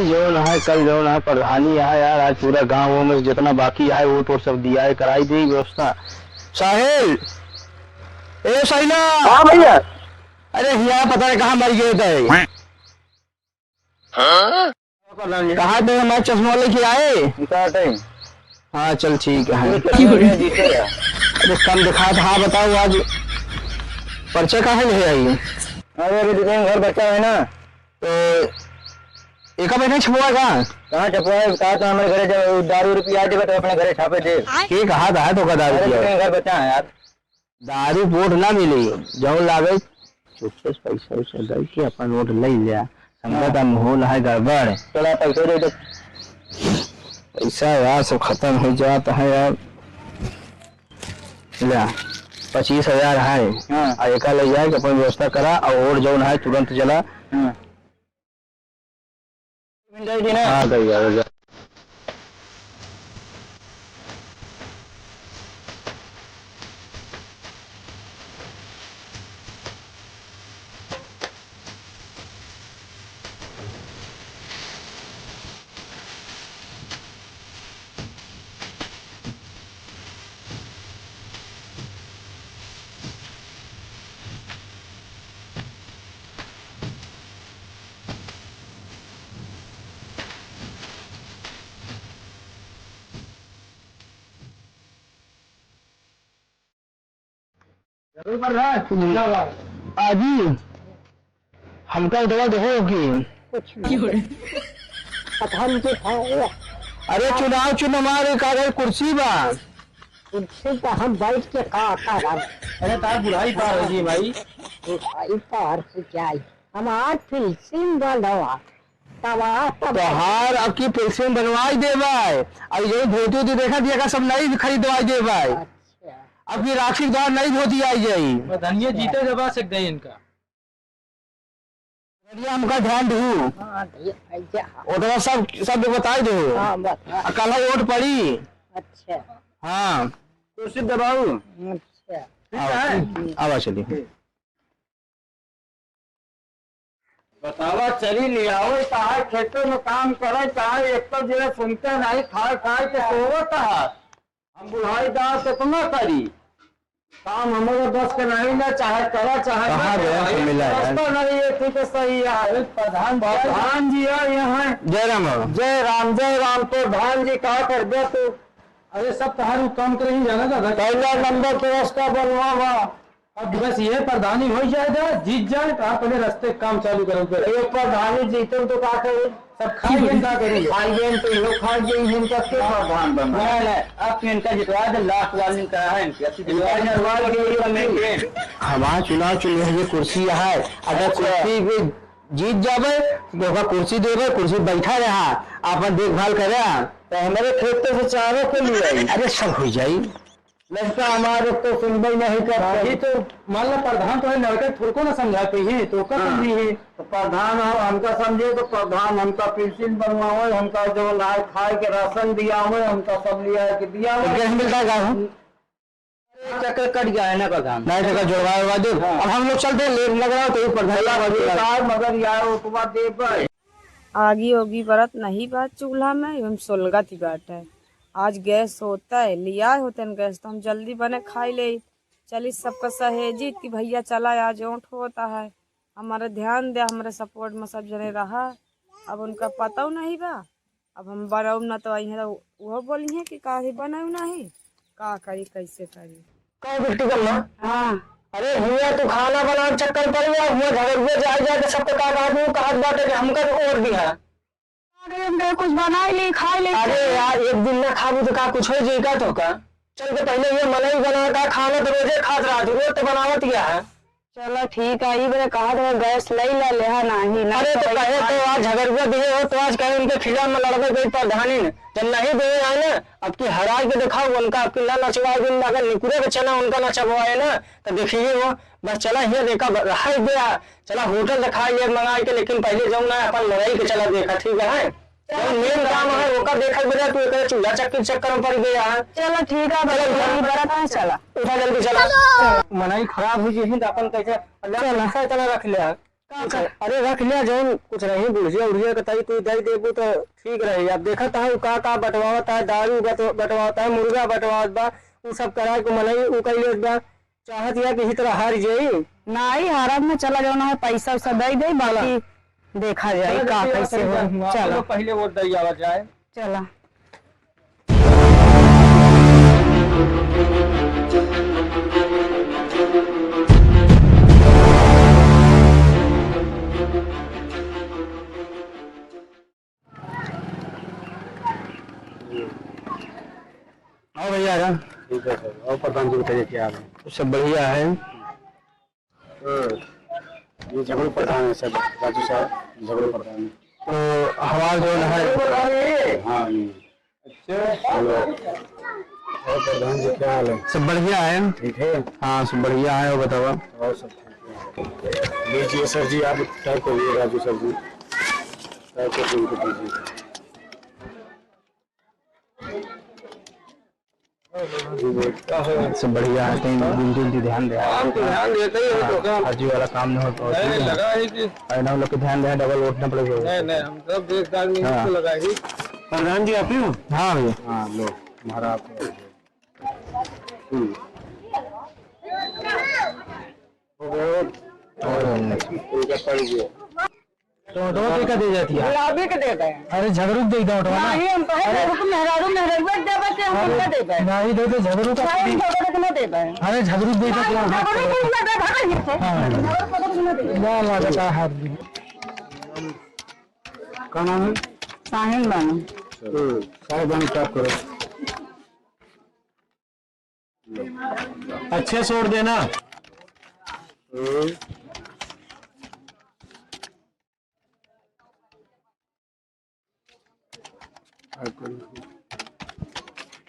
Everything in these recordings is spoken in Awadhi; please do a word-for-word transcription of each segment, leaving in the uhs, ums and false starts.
जौन है, कल जौन है, प्रधानी है यार, आज पूरा गाँव में जितना बाकी है, वोट वोट सब दिया है, कराई दी व्यवस्था। साहिल, ए साहिला। हाँ भैया। अरे हिया पता नहीं कहाँ मर गए थे। हाँ? कहाँ थे हमारे चश्मा लेके आए? निकाल दे। हाँ, चल ठीक है। पूरे चश्मा में जीते हैं। अरे कम दिखा था, हाँ बताओ आज पर्चा काहे ले आई? अरे अभी दो तीन घर बचा है ना। तो एका बैठे छपवा का? कहाँ छपवा है? कहा तो हमारे घरे जब दारू रुपया आ जाएगा तो अपने घरे छापे दे। के कहा था तो का दारू अरे पिया? दो तीन घर बचा है यार। दारू पोट ना मिली, जौन लागे चुपचाप पैसा वैसा दे के अपन वोट ले लिया। संगत हाँ। अब माहौल है गड़बड़। चला पैसा दे दे। पैसा यार सब खत्म हो जात है यार। ले, पच्चीस हजार है। हाँ। आ एका ले जाए के अपन व्यवस्था करा और वोट जौन है तुरंत जला। हाँ। हाँ, दे दिया। आजी, हमका दवा देहो कि? कुछ नहीं। पता नहीं क्या था वो। अरे चुनाव चुन हमारे कागज कुर्सी बा। कुर्सी पर हम बैठ के का करब? अरे तार बुढ़ाई पार हो गई भाई। बुढ़ाई पार हो जाई। हमार पेंशन बनवा। तबाह तबाह। तोहार अब की पेंशन बनवाई देबै। अब ये धोती वोती देखा दिया का सब नई खरीदवाई देबै। अच्छा। अब की राखी के दौरान नई धोती आई जाई। प्रधानिया जीते दबा सक दे इनका। बढ़िया हमका ध्यान दू। हाँ, भैया, भैया। ओकरा सब, सब बताई दू। हाँ, बता। आ कल वोट पड़ी। अच्छा। हाँ। कुर्सी दबाऊ। अच्छा। ठीक है। आवा, आवा चली। बतावा, चली ले आवै, चाहे खेतों में काम करै, चाहे एक तो जरा सुनते नहीं, खाए खाए के सोवत है। हम बुढ़ाई दास इतना करी, काम हमारे बस के नहीं ना, चाहे करा, चाहे कहाँ ना गया करा, सब मिला है। रास्ता नहीं, ये ठीक है, सही है। अरे प्रधान जी, प्रधान जी है यहाँ। जय राम बाबा। जय राम, जय राम। प्रधान जी, का कर दे तू? अरे सब तहार काम करे ही जाना था। पहला नंबर तो रास्ता बनवा बा। अब बस ये प्रधानी हो जाएगा, जीत जाए तो आप पहले रास्ते काम चालू करो। ये प्रधानी जीतन तो का करे? सब खाइए, का करिए? खाइए तो यो खा गई, इनका के प्रधान बना? नहीं, नहीं, अब इनका जितवा दे, लास्ट वार्निंग करा है इनकी। अब जितवा दे, जितवा दे, ये कमेंट है। हमारा चुनाव चुन रहे, ये कुर्सी यहाँ है। अगर अच्छा। कुर्सी पे जीत जाबे, तो ओका कुर्सी देबे, कुर्सी बैठा रहा, अपन देखभाल करे। तो हमारे खेत से चारों के लिए आई। अरे सब हो जाई। लगता हमारे तो सुनबे नहीं करते। अभी तो मान लो प्रधान तो है, लड़के थोड़को ना समझा पइहे, तो ओकर हाँ। समझी है। तो प्रधान हम, हमका समझे तो प्रधान हमका पेंशन बनवावे, हमका जो लाए खाए के राशन दियावे, हमका सब लिया के दियावे। एक मिनट का हो? चक्कर कट गया है ना प्रधान? नहीं, चक्कर जोड़वा, जोड़वा दे। हाँ। अब हम लोग चलते हैं, लेट लग रहा हो तो ये प्रधान चला, का ठीक है, मगर यार, ओतवा दे भाई। आगी ओगी बरत नहीं बा चूल्हा में, एवं सोलगत ही बाटे। आज गैस होता है, लिया होते हैं गैस, तो हम जल्दी बने खाई ले। चली सबका सहेजी कि भैया चला, आज ओंठ होता है, हमारे ध्यान दे, हमारे सपोर्ट में सब जने रहा। अब उनका पता नहीं बा, अब हम बनाऊब ना तो आई है, तो वो बोली है कि काहे बनाऊ नहीं, का करी, कैसे करी। कहो बिट्टी कम्मा। हाँ। अरे हिया तू खाना बनावे चक्कर पड़ गया, हुआ झगड़ुआ जाए जाए के सबके का बात में कहत बाटे कि हमका तो और दिया। अरे हम कहे कुछ बनाई ली, खाई ली। अरे यार, एक दिन ना खाबू तो का कुछ हो जाई का तो का? चल के पहले ये मनई बना का खाना तो रोजे खात रहा तू, रोज तो बनावत गया है। चला ठीक है, ई बरे कहा था गैस लई ला, लेहा नाही ना। अरे तो कहे तो आज झगड़ुआ दिए हो तो आज कहे उनके खिलाफ में लड़बे गई प्रधानी ने, जब नहीं दिए है ना, अब की हराई के दिखाओ उनका, अब की ना नचवाए दिन अगर निकुरे के चना उनका नचवाए ना, तो देखिए वो बस चला हिया देखा ब-, रहाई गया, चला होटल से खाई ले मंगाई के, लेकिन पहले जाऊँ ना अपन मनई के चला देखा, ठीक है? जौन मेन काम है, ओकर देखत बजाय तू एकरे चूल्हा चक्की के चक्कर में पड़ गया है। चलो ठीक है, चलो, बस उठा। यही बरत है, चला। उठा जल्दी चला। मनई खराब हुई जही तो अपन कैसे, अल्लाह चला। पैसा इतना रख ले है। अरे रख लिया, जौन कुछ रही बुढ़िया उढ़िया के ताई तू दे देबू तो ठीक रही। अब देखत है का का बंटवावत है, दारू बट-, बंटवावत है, मुर्गा बंटवावत बा, उ सब कराए को मनई उ कइले बा। चाहत या कि इही तरह हार जाई। नाई हारब में, चला जौन है पैसा उसा दे दे, बाकी देखा जाए चला का जल्दी आओ, कैसे चली हो। जाओ, आप चला। लोग पहले वोट दे आवा जाए। चला। आओ भैया, आ जाओ। ठीक है सर। और प्रधान जी बताइए, क्या हाल है? सब बढ़िया है। हाँ, ये झगड़ू प्रधान है सर, राजू साहब, झगड़ू प्रधान। तो हमार जो है, हाँ, ये। अच्छा। हेलो। और प्रधान जी, क्या हाल है? सब बढ़िया है। ठीक है। हाँ, सब बढ़िया है, और बतावा? और सब ठीक है। लीजिए सर जी, आप टाइप करिए, राजू सर जी, टाइप कर दीजिए। सब बढ़िया है, कहीं बिल्कुल भी ध्यान दे। हम तो ध्यान देते ही हैं, हाँ, तो काम फर्जी वाला काम नहीं होता, नहीं, ठीक है? लगा है कि और ना लोग के ध्यान दे, डबल वोट ना पड़े। नहीं, नहीं, हम सब देशदार में हाँ। इसको लगा ही। प्रधान जी, आप ही हो? हाँ भैया। हाँ, लो, तुम्हारा आप। हम्म। हो गया। और उनका पड़ गया। तो वोटवा के का दे जाती है? गुलाबी के दे दे। अरे झगड़ू के दे दो वोटवा ना। नहीं, हम कहे अरे झगड़ू के मेहरारू, मेहरारू के देबे के हम अरे उनका देबे। नहीं दे तो झगड़ू का नहीं, झगड़ू के ना देबे। अरे झगड़ू के दे दो नहीं, झगड़ू के ना देबे, भाग यहाँ से। हाँ। झगड़ू के ना देबे। ना लगा हार दी। का नाम है? साहिल बानो। हम्म, साहिल बानो, टाइप करो। अच्छे से वोट देना। हम्म।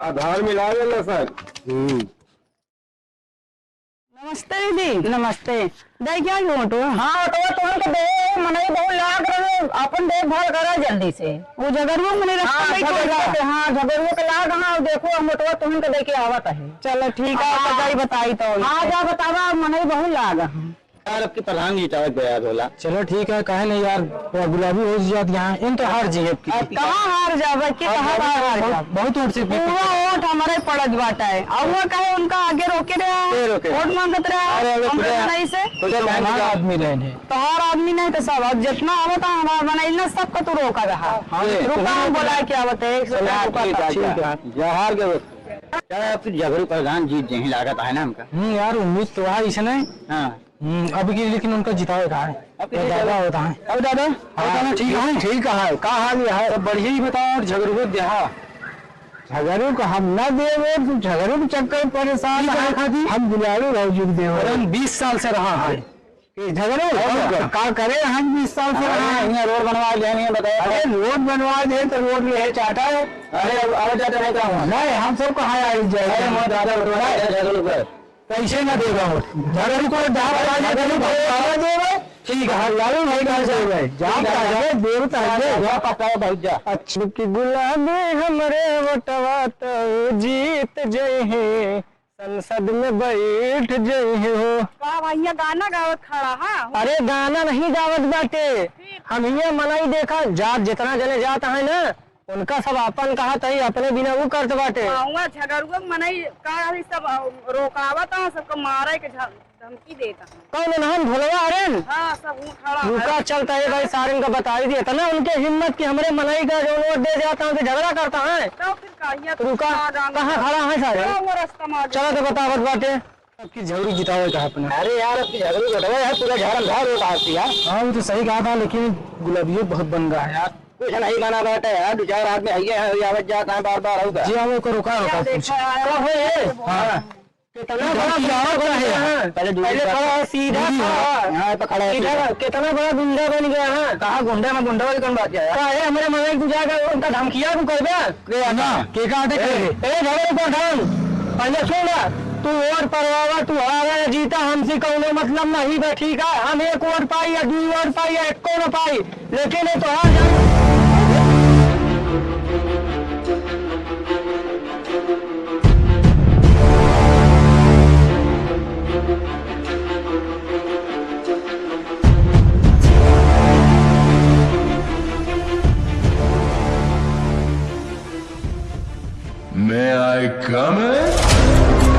आधार मिला लेना सर। हम्म। नमस्ते दीदी। नमस्ते। दे क्या ये वोटो? हाँ, तो तुहन के दे, मनई बहुत लाग रहे, अपन देखभाल करा जल्दी से। वो झगड़ुआ मने रस्ता हाँ, नहीं छोड़ रहा। झगड़ुआ के, हाँ, झगड़ुआ के लाग, हाँ, देखो, हम वोटवा तुहन के दे के आवत है। चलो ठीक है, हाँ। तो जाई बताई तो। हाँ, जा बतावा, मनई बहुत लाग है। यार, अब की प्रधान जी चाहे गया झोला। चलो ठीक है, काहे नहीं यार, वो गुलाबी हो जात यहाँ, इन तो हार जाइए अब की। अब कहाँ हार जावे, कि अब कहाँ हार बहुत, जावे? बहुत वोट से पूरा वोट हमारे पड़त बाटे। और वो कहे उनका आगे रोके रहा, के रोके? वोट मांगत रहा, अरे, अरे, हमरे खुदा, नहीं से। खुदा तो बहन हमारा का आदमी रहे हैं। तोहार आदमी नहीं तो सब, अब जितना आवत है हमारा बनाई ना, सबका तू रोका रहा। हाँ, ये रुका, हम बोला क्या बताए, एक चलो, सेकंड रुका ठीक था। है, ठीक है। जवाहर के क्या अब की झगड़ू प्रधान जीत जही लागत है ना हमका? हम्म, यार, उम्मीद तो है इसने। हाँ। हम्म, अब की लेकिन उनका जितावे का है। अब की तो जितावे? दादा होता है। अब दादा, हाँ, होता ना, ठीक है? ठीक है, का हाल है? सब बढ़िया ही बताओ, और झगड़ू को देहा। झगड़ू को हम ना देवे, तू झगड़ू के चक्कर में परेशान ठीक है, है। खाती। हम दुलारू भौजी को देवे। अरे, हम बीस साल से रहा है। ये झगड़ू? और क्या? का करे, हम बीस साल से रहा है। यहाँ रोड बनवा दे, नहीं बताया। अरे, रोड बनवा दे तो रोड ले चाटा है। अरे, अब, अब चाटा नहीं काम है। नहीं, हम सब कहाँ आए जाए? अरे, मैं दादा उठवा दे, झगड़ू पर। कैसे ना देगा वोट? झगड़ू को दाव लगा दे, झगड़ू को दाव लगा दे। ठीक है, लालू भाई का से भाई। जा ठीक है। पहले देवता है। जा पक्का है भाई, जा। अच्छा, कि गुलाबी हमरे वोटवा तो जीत जइहे, संसद में बैठ जइहे हो। का भैया गाना गावत खड़ा है? अरे गाना नहीं गावत बाटे, फिर? हम हियाँ मनई देखा जात, जितना जने जात है ना, उनका सब आपन कहत हई, अपने बिना ऊ करत बाटे। हाँ, हुआँ झगड़ुआ के मनई का है सब, अ, रोकावत हैं, सबको मारे के झ-, धमकी देत हैं। कौन उन्हन भोलवा हरेन? हाँ, सब हुआँ खड़ा है। रुका, चलता है भाई, सारन का बताई दिए। इतना उनके हिम्मत कि हमरे मनई का जो वोट दे जाता है, उनसे झगड़ा करता है। तो फिर का, हियाँ रुका, कहाँ खड़ा है सारे? वो रास्ता में आ गया। चला तो बतावत बाटे। अब की झगड़ू जितावे का अपना। अरे यार, अब की झगड़ू जितावे यार, पूरा झाड़म झाड़ होता है यार। हाँ, वो तो सही कहा था, लेकिन गुलाबियो बहुत बन रहा है यार। कुछ नहीं बना बाटे यार, दो चार आदमी है, ये आवत जात है बार बार, होगा। जी हाँ, वो करो, का होगा क्या कुछ? देखा यार? का हो ये? हाँ। कितना बड़ा गुंडा बन गया है। पहले दूरी पहले पर। खड़ा है, सीधा दूरी खड़ा है। है। यहाँ पे खड़ा है, सीधा सीधा। खड़ा। कितना बड़ा गुंडा बन गया है। कहाँ गुंडा में गुंडा वाली कौन बात है यार? का है, हमारे मनई को जाकर उनका धमकिया को करबे? के ना, के का आटे ए, के? ए, झगड़ू प्रधान, पहले सुन ना, तू वोट परवावा, तू हारा या जीता, हमसे कौनो मतलब नहीं बा, ठीक है? हम एक वोट पाई या दू वोट पाई या एको न पाई, लेकिन ये तोहार जान Come in.